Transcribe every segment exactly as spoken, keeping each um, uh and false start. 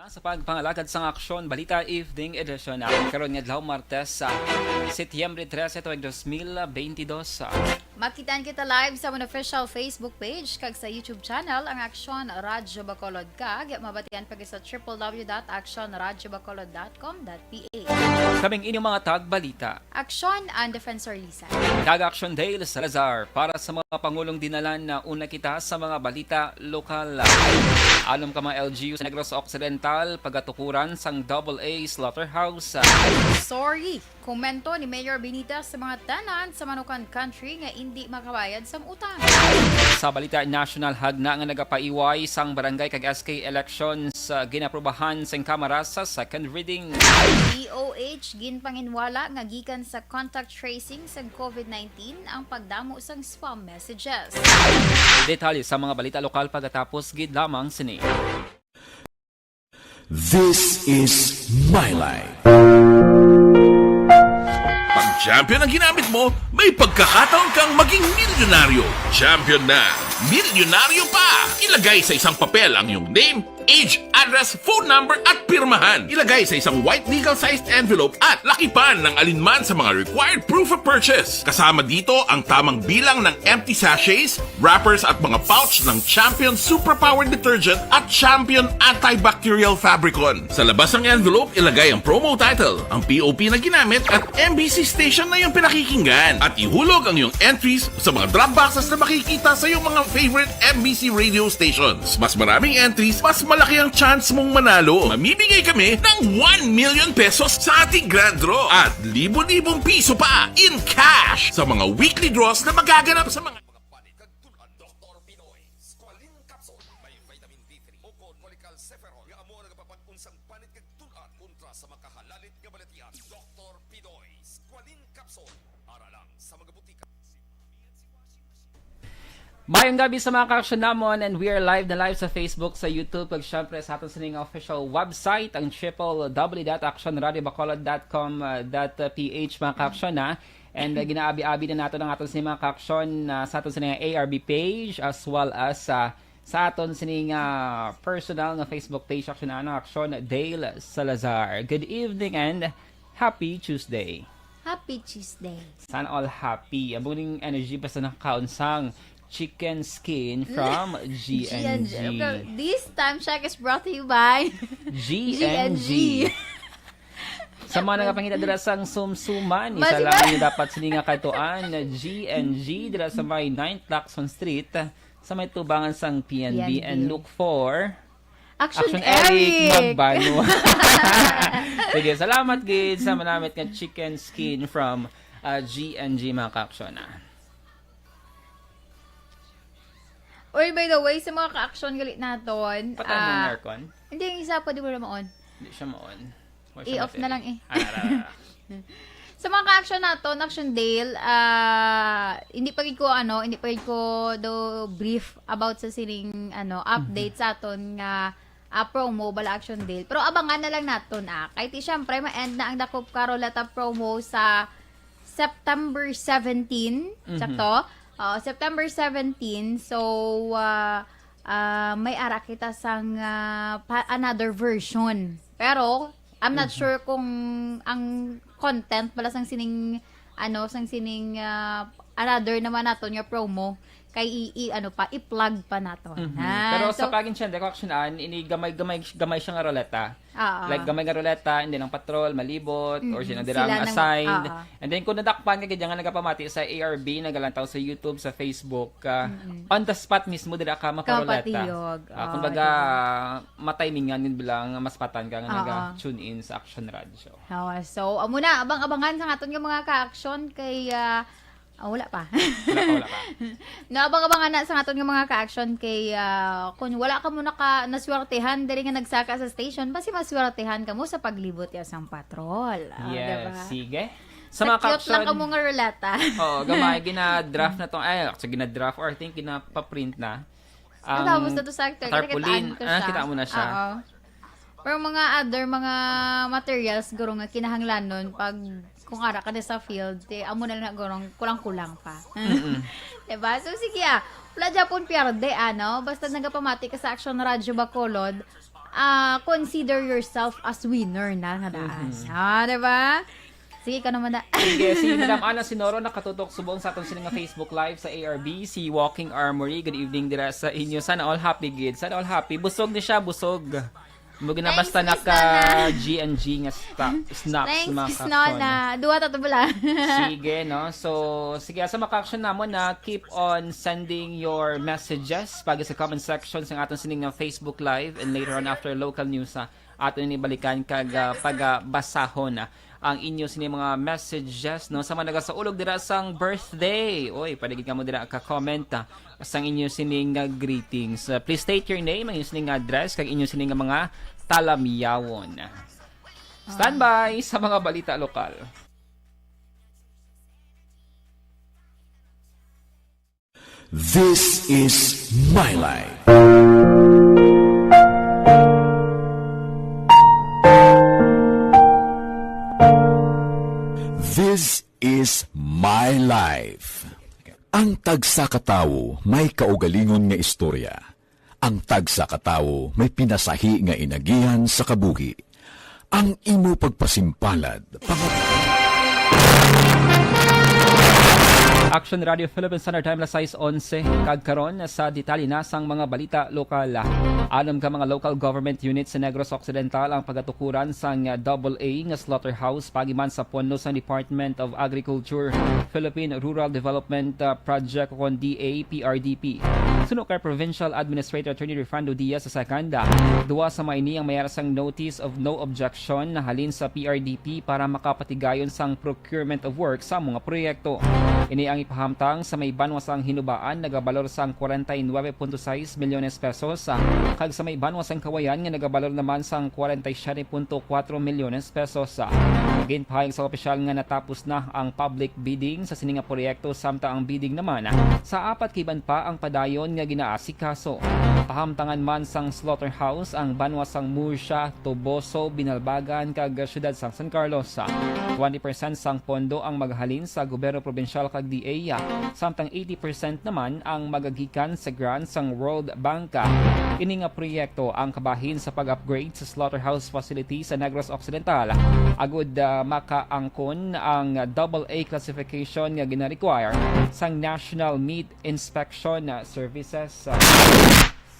Sa pagpangalagad sang Aksyon Balita Evening Edition, ang karon nga adlaw, Martes, sa Setyembre trese, tuig dos mil bentidós. Makitaan kita live sa amon official Facebook page kag sa YouTube channel, ang Aksyon Radyo Bacolod, kag mabatian pa sa triple W dot aksyon radyo bacolod dot com dot P H. Kaming inyong mga tagbalita, Aksyon and Defensor Lisa. Kag Aksyon Dale Salazar para sa mga pangulong dinalan. Nauna kita sa mga balita lokal. Alom ka mga L G U sa Negros Occidental, pagatukuran sang double A slaughterhouse. Sorry, komento ni Mayor Benitez sa mga tenant sa Manukan Country nga indi makabayad sang utang. Sa balita national, hagna nga nagapaiway sang barangay kag S K elections, ah, ginaprubahan sing Kamara sa second reading. D O H ginpanginwala nga gikan sa contact tracing sa COVID nineteen ang pagdamo sang spam messages. Detalye sa mga balita lokal pagkatapos gid lamang sini. This is My Life. Pag champion ang ginamit mo, may pagkakataon kang maging milyonaryo. Champion na, milyonaryo pa! Ilagay sa isang papel ang iyong name, age, address, phone number, at pirmahan. Ilagay sa isang white legal-sized envelope at lakipan ng alinman sa mga required proof of purchase. Kasama dito ang tamang bilang ng empty sachets, wrappers at mga pouch ng Champion Superpower Detergent at Champion Antibacterial Fabricon. Sa labas ng envelope, ilagay ang promo title, ang P O P na ginamit at M B C station na iyong pinakikinggan. At ihulog ang iyong entries sa mga drop boxes na makikita sa iyong mga favorite M B C radio stations. Mas maraming entries, mas malaki ang chance mong manalo. Mamimigay kami ng one million pesos sa ating grand draw at libo-libong piso pa in cash sa mga weekly draws na magaganap sa mga Mga panit kag tun-an, Doktor Pinoy Squalene Capsule. May vitamin D three, ukon, cholecalciferol, nga amo nagapapag-unsang panit kag tun-an kontra sa makahalalit nga balatian. Doktor Pinoy Squalene Capsule, ara lang sa mga butika. Mayong gabi sa mga ka-aksyon namon, and we are live na live sa Facebook, sa YouTube, kag syempre sa aton sining official website, ang triple W dot action radio bacolod dot com dot P H, mga ka-aksyon, ha. And, uh, ginaabi-abi na nato ang aton sining mga ka-aksyon, uh, sa aton sining A R B page, as well as, uh, sa aton sining, uh, personal nga Facebook page, Aksyon Ana, Aksyon Dale Salazar. Good evening and happy Tuesday. Happy Tuesday. Sana all happy. Amo ning energy basta nakakaon sang chicken skin from G and G. G and G. This time check is brought to you by G and G. G and G. Sa mga nagapangita dira sang Sumsuman, isa lang niyo dapat sini nga kadtuan, G and G, dira sa may ninth Lacson Street, sa may tubangan sang P N B, P N B. And look for Action Action Eric Eric. Magbano. Sige, salamat gid sa manamit nga chicken skin from, uh, G and G, mga ka-aksyon, ah. Oy, by the way, sa mga ka-aksyon gali naton, patay mo ang, ah, aircon? Hindi, yung isa, pwede mo na ma-on. Hindi siya ma-on. Wala siya. I-off na lang eh. Ah, ara, ara. Sa mga ka-aksyon naton, Action Dale, ah, hindi pa gid ko, ano, hindi pa gid ko do brief about sa sining, ano, mhm, update sa aton nga, ah, promo, bala, Action Dale. Pero abangan na lang naton, ah. Kay ti, syempre, ma-end na ang Dakop Ka Ruleta promo sa September seventeen, mhm, sakto? Oo, September seventeen. So, ah, ah, may ara kita sang, ah, pa-, another version. Pero, I'm not, mhm, sure kung ang content pala sang sining, ano, sang sining, ah, another naman naton nga promo. Kay i, i, ano pa, i-plug pa nato. Mhm. Na, pero so, sa pag-intindi ko, Action Ann, ini gamay, gamay, gamay siya nga ruleta. Oo. Like, gamay nga ruleta, hindi lang patrol, malibot, or, mm-mm, sila dira ang assigned. Oo. And then, kung nadakpan ka, gid nga nagapamati sa A R B, nagalantaw sa YouTube, sa Facebook, ah, mm-mm, on the spot mismo, dira ka maparuleta. Kapatiyog. Ah, oo, kumbaga, diba? Matimingan gid bilang mas patan ka nga, oo, naga-tune in sa Action Radyo. Oo, so, amo na, abang-abangan sa aton nga mga ka-aksyon kay, ah, Ah, wala pa. Wala pa, wala pa. No, abang-abangan na sa aton nga mga ka-aksyon kay, ah, kung wala ka mo naka-, naswertehan diri nga nagsaka sa station, basi maswertehan ka mo sa paglibot ya sang patrol. Ah, yes, diba? Sige. Sa mga ka-aksyon, sa cute lang ka mo nga ruleta. Oo, gamay, gina-draft na tong, ay, actually, gina-draft or I think ginapaprint na. Ang tapos na to sa actor, tarpaulin. Nakitaan ko siya. Ah, kita mo na siya. Oo. Pero mga other, mga materials, guro nga kinahanglanon pag kung ara ka na sa field, ti, amo na lang na, guro, kulang-kulang pa. Mm-mm. Diba? So, sige, ah. Wala gyapon pierde, ano? Basta nagapamati ka sa Action Radyo Bacolod, ah, consider yourself as winner na nga daan. Mhm. Ah, di ba? Sige, ka naman na. Sige, si Madam Ana Sinoro nakatutok subong sa aton sini nga Facebook Live sa A R B, si Walking Armory. Good evening dira sa inyo. Sana all happy gid. Sana all happy. Busog ni siya, busog. Mo gina Thanks, basta Miss naka Nona. G and G nga sta-, snacks, Thanks, mga Miss kakson. Nona. Duha ta to bala. Sige, no? So, sige, asa maka-action namon na keep on sending your messages pag sa comment section sa aton sining nga Facebook Live, and later on after local news, ah, aton ini balikan kag, ah, pagabasahon, ah, ang inyo sini mga messages, no? Sa mga nagasaulog dira sang birthday, oy, pwede gid kamo dira ka-comment, ah, sang inyo sini nga greetings. Ah, please state your name, ang inyo sini nga address, kag inyo sini nga mga talamyawon. Standby sa mga balita lokal. This is My Life. This is My Life. Ang tagsa ka tawo may kaugalingon nga istorya. Ang tagsa ka tawo may pinasahi nga inagihan sa kabuhi. Ang imo pagpasimpalad, pangab- Action Radio Philippines Standard Time, alas sais onse. Kag karon, sa detalye na sang mga balita lokal. Anom ka mga local government units sa Negros Occidental ang pagatukuran sang double A nga slaughterhouse pagi man sa pondo sang Department of Agriculture, Philippine Rural Development, uh, Project, kon D A P R D P. Suno kay Provincial Administrator Attorney Refrando Diaz the second, duwa sa mga ini ang may ara sang notice of no objection na halin sa P R D P para makapatigayon sang procurement of work sa mga proyekto. Ini ang ipahamtang sa may banwa sang Hinubaan nagabalor sang kwarenta y nuebe punto sais milyones pesos, ah, kag sa may banwa sang Kawayan nga nagabalor naman sang kwarenta y siyete punto kuwatro milyones pesos. Ginpahayag sa opisyal nga natapos na ang public bidding sa sini nga proyekto, samtang ang bidding naman sa apat ka iban pa ang padayon nga ginaasikaso. Pahamtangan man sang slaughterhouse ang banwa sang Murcia, Toboso, Binalbagan, kag siyudad sang San Carlos. Twenty percent sang pondo ang magahalin sa gobyerno probinsyal kag D A, samtang eighty percent naman ang magagikan sa grant sang World Bank. Ini nga proyekto ang kabahin sa pag-upgrade sa slaughterhouse facility sa Negros Occidental, agud, ah, makaangkon ang double A classification nga gina-require sang National Meat Inspection Services.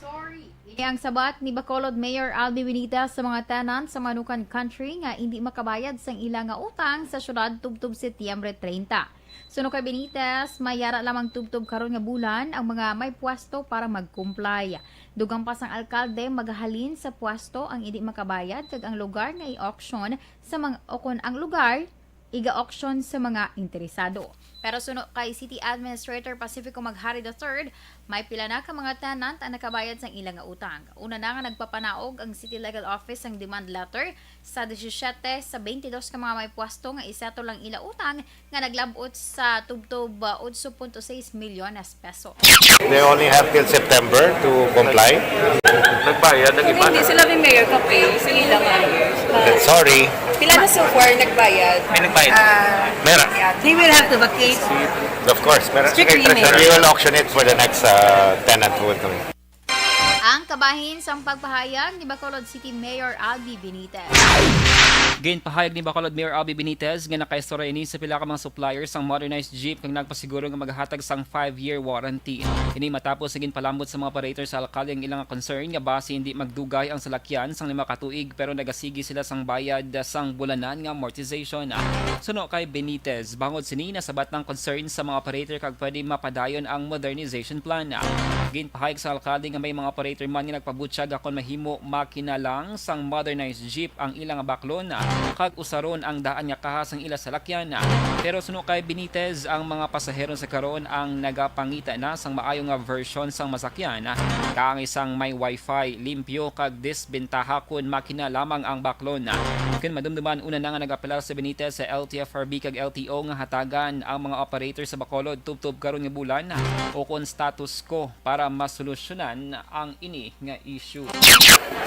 Sorry. Ini ang sabat ni Bacolod Mayor Albi Benitez sa mga tenant sa Manukan Country nga indi makabayad sang ila nga utang sa syudad tubtob Setyembre treinta. Suno kay Benitez, may yara lamang tubtob karon nga bulan ang mga may pwesto para mag-comply. Dugang pa sang alkalde, magahalin sa pwesto ang indi makabayad kag ang lugar nga i-auction sa mga, o kon ang lugar iga-auction sa mga interesado. Pero suno kay City Administrator Pacifico Maghari the third, may pila na ka mga tenant ang nakabayad sang ila nga utang. Una na nga nagpapanaog ang City Legal Office sang demand letter sa disisyete sa twenty-dos ka mga may pwesto nga isettle ang ila utang nga naglab-ot sa tubtob, uh, otso punto sais milyones pesos. They only have till September to comply. Nagbayad ang iba. Hindi sila ni Mayor ka-pay sa ilang arrears. Sorry. Pila na so far nagbayad? May nagbayad. Ah, Mera. Yeah, they will have to vacate. Of course, Mera. Strictly Mera. We will auction it for the next, uh, tenant who will come in. Ang kabahin sang pagpahayag ni Bacolod City Mayor Albi Benitez. Ginpahayag ni Bacolod Mayor Albi Benitez nga nakaistorya ini sa pila ka mga suppliers sang modernized jeep kag nagpasiguro nga magahatag sang five-year warranty. Ini matapos nga ginpalambot sa mga operator sa alkalde ang ilang concern nga basi hindi magdugay ang salakyan sang lima ka tuig pero nagasigi sila sang bayad sang bulanan nga amortization. Suno kay Benitez, bangod sini nasabat ang concern sa mga operator kag pwede mapadayon ang modernization plan. Ginpahayag sa alkalde nga may mga operator man nga nagpabutyag kon mahimo makina lang sang modernized jeep ang ila nga baklon, kag usaron ang daan nga kaha sang ila salakyan. Pero suno kay Benitez, ang mga pasahero sa karon ang nagapangita na sang maayo nga version sang masakyan, kaangay sang may wifi, limpyo, kag disbentaha kon makina lamang ang baklon. Kon madumduman, una na nga nag-apelar si Benitez sa L T F R B kag L T O nga hatagan ang mga operator sa Bacolod tubtob karon nga bulan o kon status quo para masolusyonan ang ini nga issue.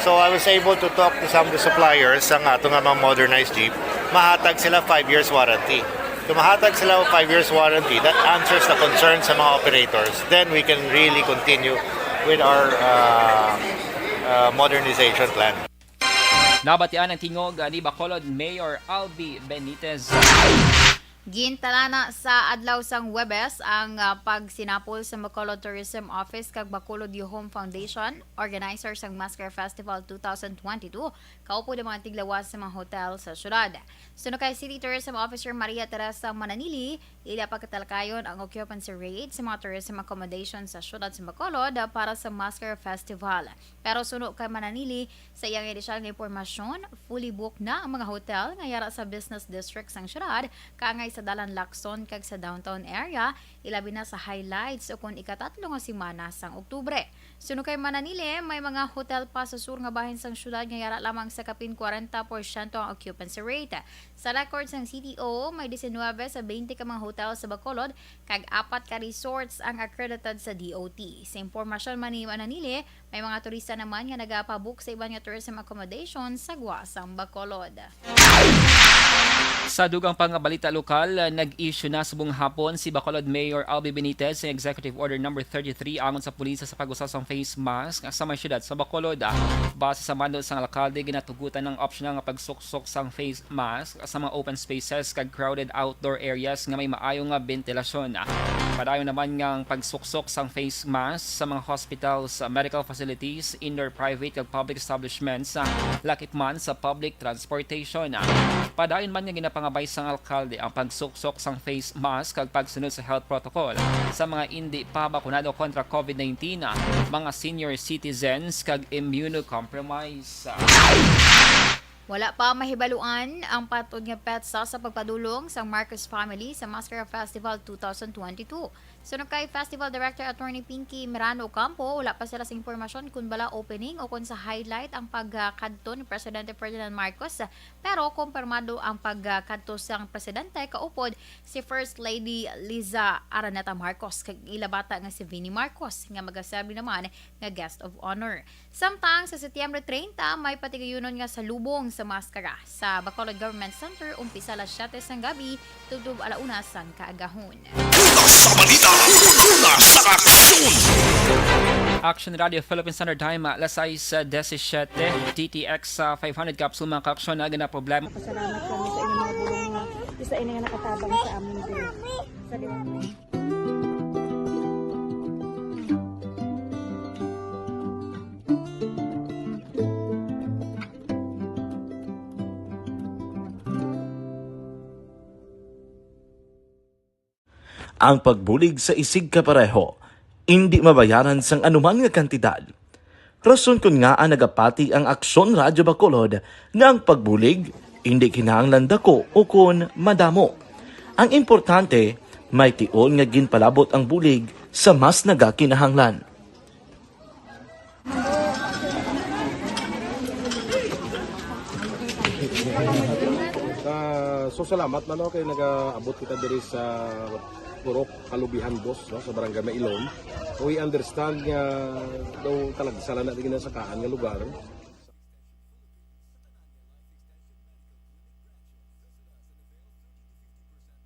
So I was able to talk to some of the suppliers sa ato nga mga modernized jeep. Mahatag sila five years warranty. Kung mahatag sila five years warranty, that answers the concern sa mga operators. Then we can really continue with our, uh, uh, modernization plan. Nabatian ang tingog, uh, ni Bacolod Mayor Albi Benitez. Gintalana sa adlaw sang Huwebes ang, uh, pagsinapol sa Bacolod Tourism Office kag Bacolod Youhome Foundation, organizer sang Masker Festival two thousand twenty-two, kaupod ang mga tiglawas sa mga hotel sa syudad. Suno kay City Tourism Officer Maria Teresa Mananili, ila pagkatalakayon ang occupancy rate sa mga tourism accommodation sa syudad sa Bacolod para sa Masker Festival. Pero suno kay Mananili, sa iyang inisyal nga impormasyon, fully booked na ang mga hotel nga yara sa business district sang syudad, kaangay sa Dalan Lacson kag sa downtown area, ilabi na sa highlights o kon ikatatlo nga semana sang Oktubre. Suno kay Mananili, may mga hotel pa sa sur nga bahin sang syudad nga yara lamang sa kapin kwarenta porsyento ang occupancy rate. Sa record sang C T O, may diecinuebe sa twenty ka mga hotel sa Bacolod, kag apat ka resorts ang accredited sa D O T. Sa impormasyon man ni Mananili, may mga turista naman nga nagapabook sa iban nga tourism accommodation sa gwa sang Bacolod. Sa dugang pang balita lokal, nag-issue na subong hapon si Bacolod Mayor Albi Benitez sa Executive Order Number thirty-three angon sa pulis sa pag-usa sang face mask sa may siyudad sa Bacolod. Base sa mando sang alkalde, ginatugutan ang optional nga pagsuksok sang face mask sa mga open spaces kag crowded outdoor areas nga may maayo nga bentilasyon. Padayon naman nga ang pagsuksok sang face mask sa mga hospitals, medical facilities, indoor private kag public establishments, lakip man sa public transportation. Padayon man nga ginapangabay sang alkalde ang pagsuksok sang face mask kag pagsunod sa health protocol sa mga indi pa bakunado kontra covid nineteen, mga senior citizens kag immunocompromised. Wala pa mahibaluan ang patod nga petsa sa pagpadulong sang Marcos family sa Masker Festival two thousand twenty-two. Suno kay Festival Director Attorney Pinky Mirano Ocampo, wala pa sila sa impormasyon kon bala opening o kon sa highlight ang pagkadto ni Presidente Ferdinand Marcos, pero kumpirmado ang pagkadto sang presidente kaupod si First Lady Liza Araneta Marcos kag ila bata nga si Vinnie Marcos nga magaserbi naman nga guest of honor. Samtang sa Setyembre treinta, may patigayunon nga salubong sa maskara sa Bacolod Government Center, umpisa alas siyete sang gabi tubtob ala una sang kaagahon. Una sa balita, una sa aksyon. Action Radio Philippine Standard Time, alas sais, ah, disisiete, D T X, ah, five hundred capsule, mga kaaksyon, na ginaproblema. Pasalamat kami sa inyong mga bulong nga isa ini nga nakatabang sa amin din. Sa liwanag. Ang pagbulig sa isigkapareho indi mabayaran sang anuman nga kantidad. Rason kon ngaa nagapati ang Aksyon Radyo Bacolod nga ang pagbulig indi kinahanglan dako ukon madamo. Ang importante, may tion nga ginpalabot ang bulig sa mas nagakinahanglan. Ah, so salamat man, no, kay nagaabot kita diri sa Purok Kalubihan, boss, no, sa Barangay Mailon. We understand nga daw talagsa lang na din sa kaan nga lugar.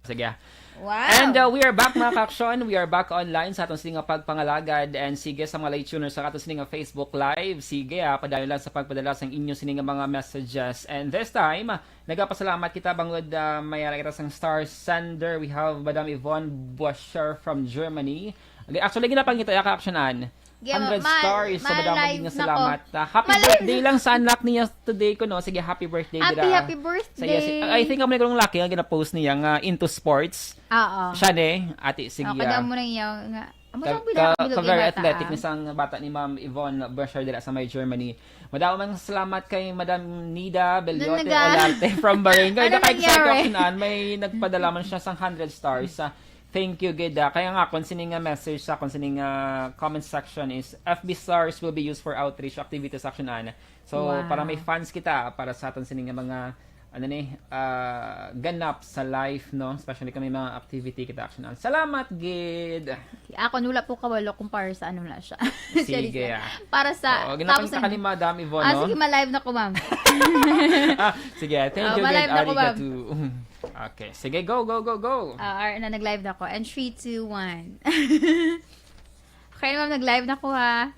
Sige. Wow. And, uh, we are back, mga kaaksyon. We are back online sa aton sini nga pagpangalagad. And sige, sa mga late tuners sa aton sini nga Facebook Live, sige, ah, padayon lang sa pagpadala sang inyo sini nga mga messages. And this time, ah, nagapasalamat kita bangod, ah, may ara kita sang star sender. We have Madam Yvonne Boscher from Germany. Okay, actually, ginapangita ya, kaaksyonan. Gi-, hundred ma-, stars sa ma-, madamo live gid nga na ko. Salamat. Ah, happy Ma-, live birthday na. Lang sa anak niya today ko, no? Sige, happy birthday, Happy, dira. Happy birthday. Sa iya, si-, I think amo ni ko laki nga gina-post niya nga into sports. Oo. Siya ni, ati, sige, Oh, kada ah. Mo na iya nga, amo Ka, sa ka, bilog, ka bilog very yung bata, athletic ah. Ni sang bata ni Ma'am Yvonne Berger dira sa may Germany. Madamo man salamat kay Madam Nida Bellote Nanaga. Olarte from Barangay. Ano Naka-excite nangyari? Ako sinan, may nagpadala man siya sang hundred stars. Ah, thank you, gid, ah. Kaya nga, kung sini nga message sa, kung sini nga comment section is, F B stars will be used for outreach activities, action an. So, Wow. Para may funds kita, para sa aton sini nga mga, ano ni, ah, ganap sa life, no? Especially kami mga activity kita, action an. Salamat, gid. Ako, wala po kawalo kung para sa ano na siya. Sige, Sorry, sir. Ah. Para sa, Oo, ginapangita tapos ka ni ano? Madam Yvonne, Ah, no? Sige, ma-live na ko, ma'am. Ah, sige, thank Oh, you, ma-live gid, na ko, ma'am. Arigato. Okay, sige, go, go, go, go. Ah, ar-, na, nag-live na ko. And three, two, one. Okay, ma'am, nag-live na ko, ha.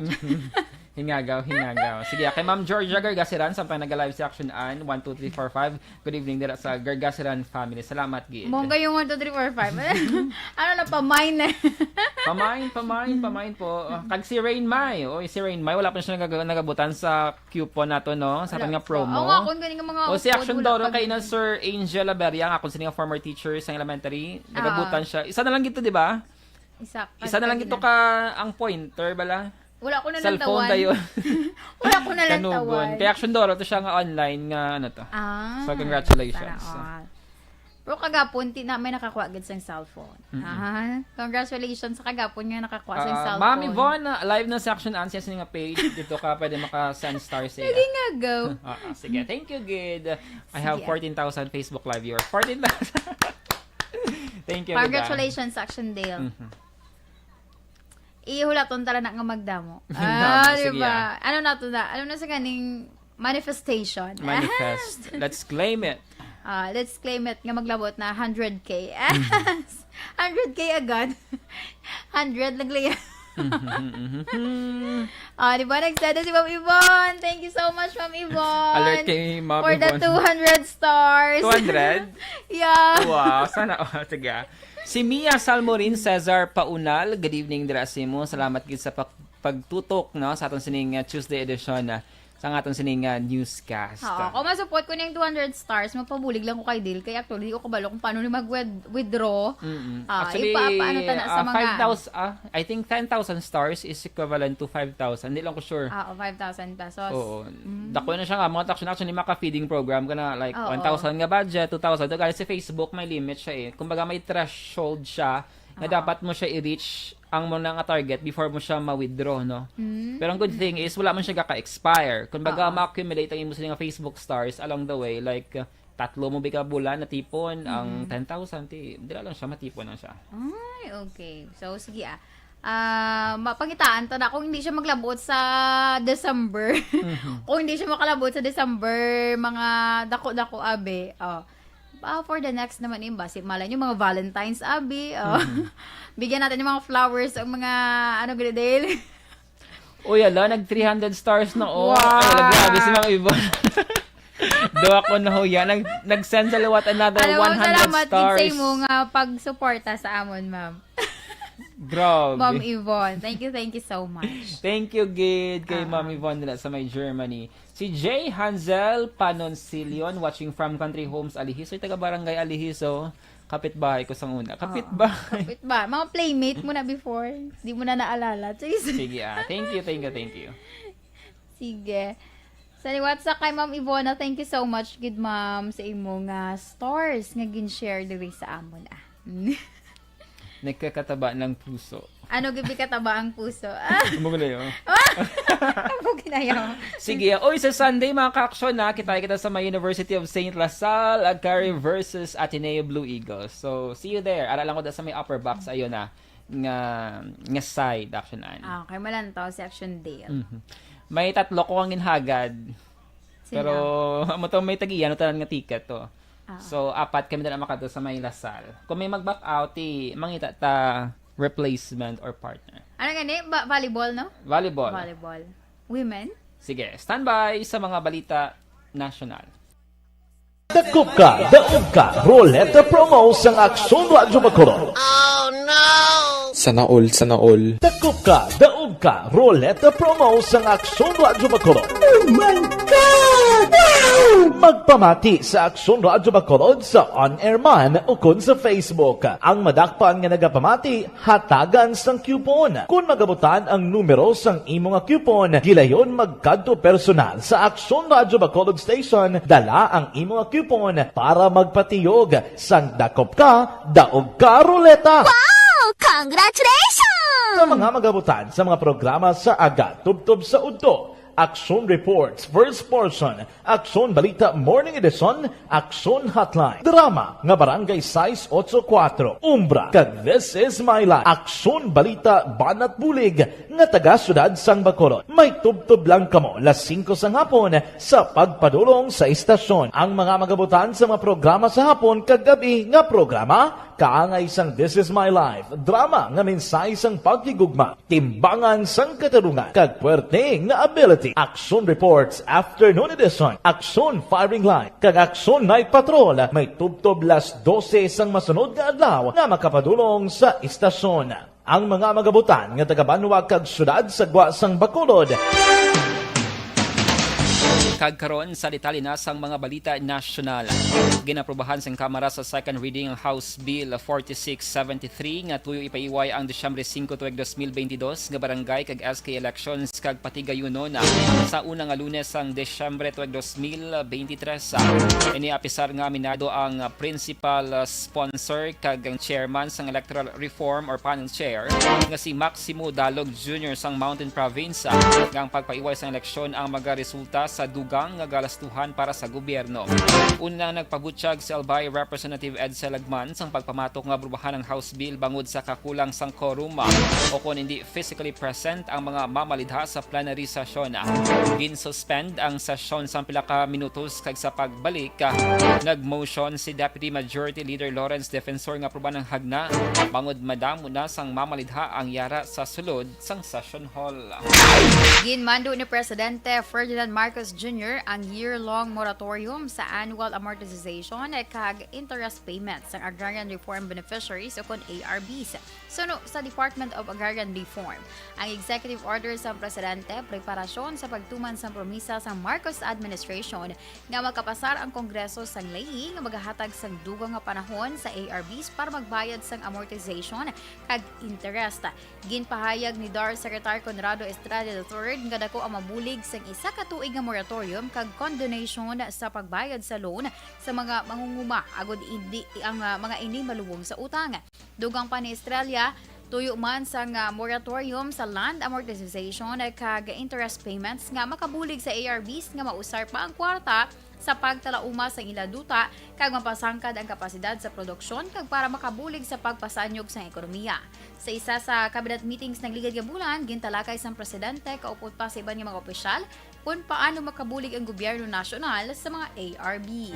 Hingagaw, hingagaw. Sige, kay Ma'am Georgia Gargasiran, samtang naga-live si Action Ann, one, two, three, four, five. Good evening dira sa Gargasiran family. Salamat, gid. Mo kayong one, two, three, four, five. Ano na, pamain na. Pamain, pamain, pamain po. Ah, kag si Rain Mai. Oy, si Rain Mai, wala pa siya nagaga-, nagabutan sa coupon nato, no? Sa Wala aton nga pa. promo. Oo, nga, kung ganing nga mga O, si upod, Action wala Doro, pa kay na gid. Sir Angel Laberia, ang akon sini nga former teacher sa elementary. Nagabutan Ah. siya. Isa na lang gito, di ba? Isa, Isa na lang kag-, gito ka ang pointer, bala? Wala ko na lang Cellphone tawan. dayon. Wala ko na lang Kanugon. tawan. Kay Action Doro, to siya nga online nga, ano to. Ah, So, congratulations. sana all. Pero kagapon, ti na may nakakuha gid sang cellphone. Mm-mm. Ah, congratulations sa kagapon nga nakakuha sang Ah, cellphone. Ma'am Yvonne, ah, live na sa Action Ann, sa nga page. Dito ka pwede maka-send stars sa iya. Naging agaw. Ah, ah, sige. Thank you, gid. I have Sige. fourteen thousand Facebook live viewers. Fourteen thousand. Thank you, gid, ah. Congratulations, Action Dale. Mhm. Ihulaton tala na nga magdamo. Magdamo, Ah, di sige, ba? ah. Ano na to na? Ano na sa ganing manifestation? Manifest. Let's claim it. Ah, let's claim it nga maglabot na hundred K. Mhm. Hundred K agad. Hundred lang liya. Mhm, mhm, mhm. Ah, di ba? Nagsada si Ma'am Yvonne. Thank you so much, Ma'am Yvonne. Alert kay Ma'am For the Yvonne. two hundred stars. Two hundred? Yeah. Wow, sana all. Sige, ah. Si Mia Salmorin Cesar Paunal, good evening dira sa imo. Salamat gid sa pag-, pagtutok, no, sa aton sining, uh, Tuesday edition, uh, sa aton sining, uh, newscast. Oo, kung ma-support ko ning two hundred stars, magpabulig lang ko kay Dil. Kay actually, di ko kabalo kung paano ni mag-withdraw. Mm-mm. Ah, Actually, ipapaano ta na sa uh, mga five thousand, ah, I think ten thousand stars is equivalent to five thousand. Hindi lang ko sure. Ah, o, five thousand pesos. Oo. Mm. Dako na siya nga, mga tax na actually, maka-feeding program ka na, like, Oo. one thousand nga budget, two thousand. Gali si Facebook, may limit siya eh. Kumbaga, may threshold siya na Oo. dapat mo siya i-reach ang mo na nga target before mo siya ma-withdraw, no? Mm. Pero ang good thing is, wala man siya gaka-expire. Kumbaga, Oo. ma-accumulate ang imo sa mga Facebook stars along the way. Like, uh, tatlo mo bika bulan natipon ang Mm. ten thousand, ti, dira lang siya, matipon lang siya. Ay, okay. So, sige, ah. Ah, mapangitaan ta na kung hindi siya maglabot sa December. Mhm. Kung hindi siya makalabot sa December, mga dako-dako, abi. Oh. Ah, for the next naman, eh, basi malay nyo, mga Valentine's, abi. Oh. Mhm. Bigyan natin yung mga flowers, ang mga, ano, gini, Dale? Uy, ala, nag three hundred stars na, oh. Wow. Ay, ala, grabe si Ma'am Yvonne. Duwa ko na, huya. Nag-, nag-send sa liwat another Alam mo, one hundred salamat gid sa stars. imo nga pagsuporta sa amon, ma'am. Grabe. Ma'am Yvonne, thank you, thank you so much. Thank you, gid, kay Ah. Ma'am Yvonne nila sa may Germany. Si Jay Hansel Panonsilion, watching from Country Homes, Alihiso. Ay, taga Barangay Alihiso. Kapitbahay ko sang una. Oo. Kapitbahay. Kapitbahay. Mga playmate mo na before. Di mo na naalala. Chis. Sige, ah. Thank you, thank you, thank you. Sige. Sa liwat sa kay Ma'am Ivona, thank you so much, good ma'am, sa imo nga stars nga gin-share diri sa amon, ah. Nagkakataba ng puso. Ano, gabi kataba ang puso? Ah. Amo gani, oh. Amo gani, oh. Sige, oy, sa Sunday, mga ka-aksyon, na, kita kita sa may University of Saint La Salle, Agcari versus Ateneo Blue Eagles. So, see you there. Ara lang ko da sa may upper box, ayun na, nga, nga side, Action Ann. Ah, kay malantaw si Action Dale. Mhm. May tatlo ko ang ginhagad. Sino? Pero, amo to, may tag-iya, no, tanan nga ticket to. Ah. So, apat kami na lang makadto sa may La Salle. Kung may mag-back out, ti, mangita ta replacement or partner. Ano gani? Ba-, volleyball, no? Volleyball. Volleyball. Women? Sige, standby sa mga balita nasyonal. Dakop ka, daog ka, Roleta Promo sang Aksyon Radyo Bacolod. Sana all, sana all. Dakop ka, daog ka, Roleta Promo sang Aksyon Radyo Bacolod. Oh my God! Wow! Magpamati sa Aksyon Radyo Bacolod sa on-air man ukon sa Facebook. Ang madakpan nga nagapamati, hatagan sang coupon. Kon magabutan ang numero sang imo nga coupon, gilayon magkadto personal sa Aksyon Radyo Bacolod Station, dala ang imo nga coupon para magpatiyog sang dakop ka, daog ka, Roleta! Wow! Congratulations! Sa mga magabutan sa mga programa sa aga tubtob sa udto, Aksyon Reports, First Portion, Aksyon Balita Morning Edition, Aksyon Hotline, drama nga Barangay sais ocho kuwatro, Umbra, kag This Is My Life, Aksyon Balita Banat Bulig, nga taga Siyudad sang Bacolod. May tubtob lang kamo las singko sang hapon sa pagpadulong sa istasyon. Ang mga magabutan sa mga programa sa hapon kag gab-i nga programa, kaangay sang This Is My Life, drama nga mensahe sang paghigugma, timbangan sang katarungan, kag puwerte nga ability. Aksyon Reports Afternoon Edition, Aksyon Firing Line, kag Aksyon Night Patrol may tubtob las dose sang masunod nga adlaw nga makapadulong sa istasyon. Ang mga magabutan nga taga-banwa kag siyudad sa gwa sang Bacolod. Kag karon sa detalye na sang mga balita nasyonal. Ginaprobahan sang Kamara sa second reading ang House Bill forty-six seventy-three nga tuyo ipaiway ang Disyembre singko tuig dos mil bentidós nga barangay kag S K elections kag patigayunon sa una nga Lunes sang Disyembre tuig dos mil bentitres. Ini apisar nga aminado ang principal sponsor kag ang chairman sang Electoral Reform or Panel Chair nga si Maximo Dalog Junior sang Mountain Province, ah, nga ang pagpaiway sang eleksyon ang magaresulta sa dugang nga galastuhan para sa gobyerno. Una nagpabutyag si Albay Representative Edsel Lagman sang pagpamatok nga aprobahan ang House Bill bangod sa kakulang sang quorum, ah, o kon hindi physically present ang mga mamalidha sa plenary session. Ginsuspend ang sesyon sang pila ka minutos kag sa pagbalik, ah, nag-motion si Deputy Majority Leader Lawrence Defensor nga aprobahan ang hagna bangod madamo na sang mamalidha ang yara sa sulod sang session hall. Ginmando ni Presidente Ferdinand Marcos Junior ang year-long moratorium sa annual amortization kag interest payments sang agrarian reform beneficiaries o kon A R Bs. Suno sa Department of Agrarian Reform, ang executive order sang presidente preparasyon sa pagtuman sang promisa sang Marcos administration nga makapasar ang Kongreso sang ley nga magahatag sang dugang nga panahon sa A R Bs para magbayad sang amortization kag interest. Ginpahayag ni DAR Secretary Conrado Estrada the third nga dako ang mabulig sang isa ka tuig nga moratorium kag condonation sa pagbayad sa loan sa mga mangunguma agod hindi ang, ah, mga ini maluwom sa utang. Dugang pa ni Estrella, tuyo man sang, ah, moratorium sa land amortization kag interest payments nga makabulig sa A R Bs nga mausar pa ang kwarta sa pagtalauma sang ila duta kag mapasangkad ang kapasidad sa produksyon kag para makabulig sa pagpasanyog sang ekonomiya. Sa isa sa cabinet meetings nagligad nga bulan, gintalakay sang presidente kaupod pa sa iban nga mga opisyal kon paano makabulig ang gobyerno nasyonal sa mga A R B.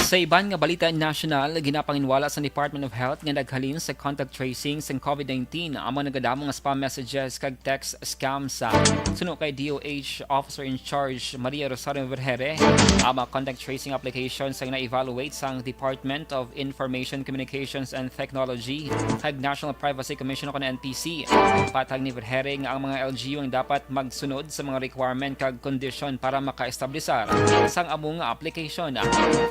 Sa iban nga balita nasyonal, ginapanginwala sa Department of Health nga naghalin sa contact tracing sang COVID nineteen ang mga nagadamo nga spam messages kag text scams. Suno kay D O H Officer in Charge Maria Rosario Vergere, ang mga contact tracing applications ang na-evaluate sang Department of Information Communications and Technology kag National Privacy Commission o kon N P C. Patag ni Vergere nga ang mga L G U ang dapat magsunod sa mga requirement kag kondisyon para makaestablisar sang amo nga application.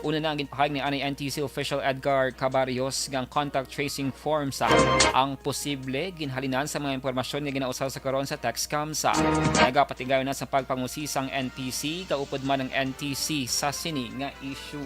Una na ang ginpahayag ni anay N T C official Edgar Cabarrios nga ang contact tracing forms, ah, ang posible ginhalinan sa mga impormasyon nga ginausar sa karon sa text scams. Nagapatigayon na sa pagpangusi sang N P C, kaupod man ang N T C sa sini nga issue.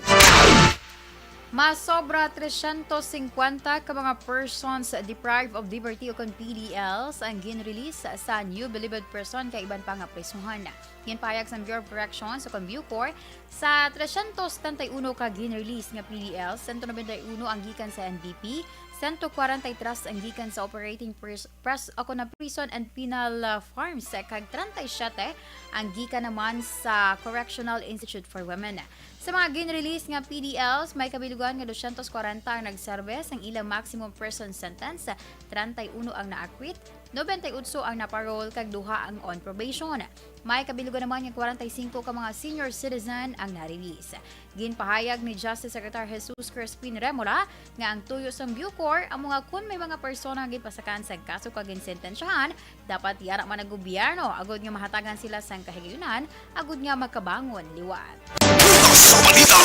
Masobra tresyentos singkwenta ka mga persons deprived of liberty o kon P D Ls ang gin-release sa New Bilibid Prison kag iban pa nga prisohan. Ginpahayag sang Bureau of Corrections o kon BuCor, sa tresyentos setenta y uno ka gin-release nga P D L, sento nobenta y uno ang gikan sa N B P, sento kwarenta y tres ang gikan sa Operating Pres-, Pres-, o kon Prison and Penal, ah, Farms, kag treinta y siete ang gikan naman sa Correctional Institute for Women. Sa mga gin-release nga P D Ls, may kabilugan nga dosyentos kwarenta ang nagserbe sang ilang maximum prison sentence, treinta y uno ang na-acquit, nobenta y otso ang na-parole, kag duha ang on probation. May kabilugan naman nga kwarenta y singko ka mga senior citizen ang na-release. Ginpahayag ni Justice Secretary Jesus Crispin Remola nga ang tuyo sang BuCor amo nga kon may mga persona nga ginpasakaan sang kaso kag ginsentensyahan, dapat yara man ang gobyerno agod nga mahatagan sila sang kahigayunan agod nga makabangon liwat. Una sa balita,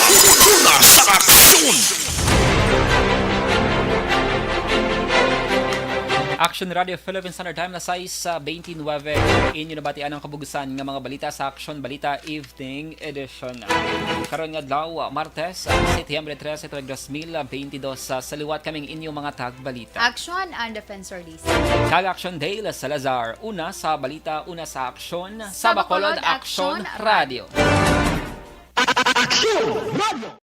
una sa aksyon. Action Radio Philippine Standard Time, alas sais beintinuebe. Inyo nabatian ang kabugusan nga mga balita sa Action Balita Evening Edition. Karon nga adlaw, Martes, Setyembre trese, tuig dos mil beintidos. Sa liwat kaming inyo mga tagbalita. Action and Defensor Lisa. Kag Action Dale Salazar. Una sa balita, una sa aksyon, sa Bacolod Action Radio. Action Radio.